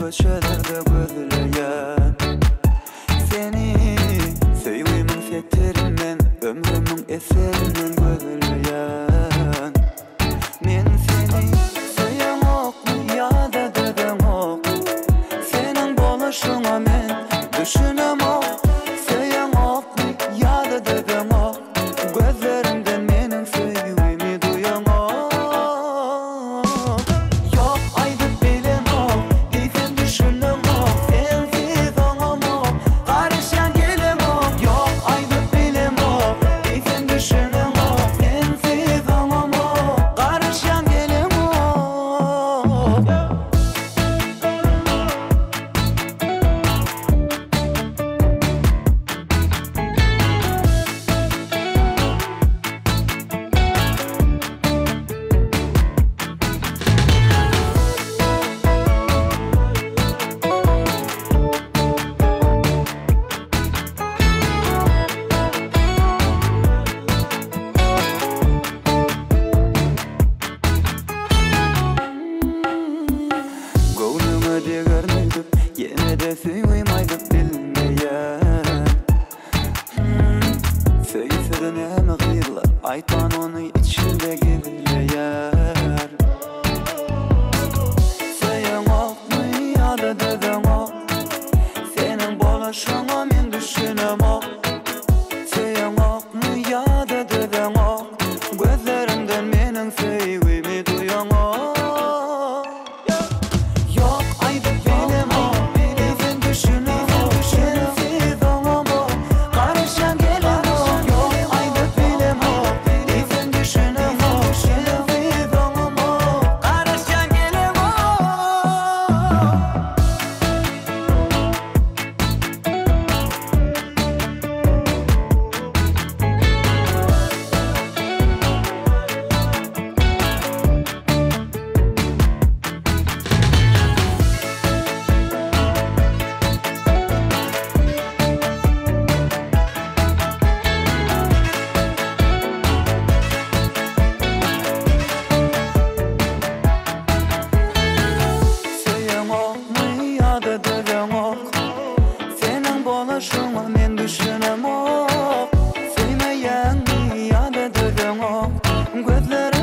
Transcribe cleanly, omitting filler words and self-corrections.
köçelerde gözleýän Seni Söýgimiň setirinden Ömrümiň eserinden gözleýän Men seni söýeňokmy ýa-da dözeňok Seniň boluşyňa men düşünemok Söýeňokmy ýa-da dözeňok Gözleriňden meniň söýgimi duýaňok Ýok aýdyp bilemok Diýsem düşüneňok Sensiz oňamok Garyşýan gelemok Ýok aýdyp bilemok Diýsem düşüneňok Sensiz oňamok Garyşýan gelemok. Göwnüňe degermi öýdüp, ýene-de söýgim aýdyp bilmeýän. Söýse-de näme gyzlar, aýtman ony içinde gizleýär. Söýeňokmy ýa-da dözeňok, seniň boluşyňa men düşünemok. Söýeňokmy ýa-da dözeňok, gözleriňden meniň söýgimi duýaňok. Ýok aýdyp bilemok, sen düşünemok, sensiz oňamok, garaşýan gelemok. Ýok aýdyp bilemok, sen düşünemok, sensiz oňamok, garaşýan gelemok. Söýeňokmy ýa-da dözeňok Seniň boluşyňa men düşünemok Söýmeýäňmi ýa-da dözeňok Gözleriň.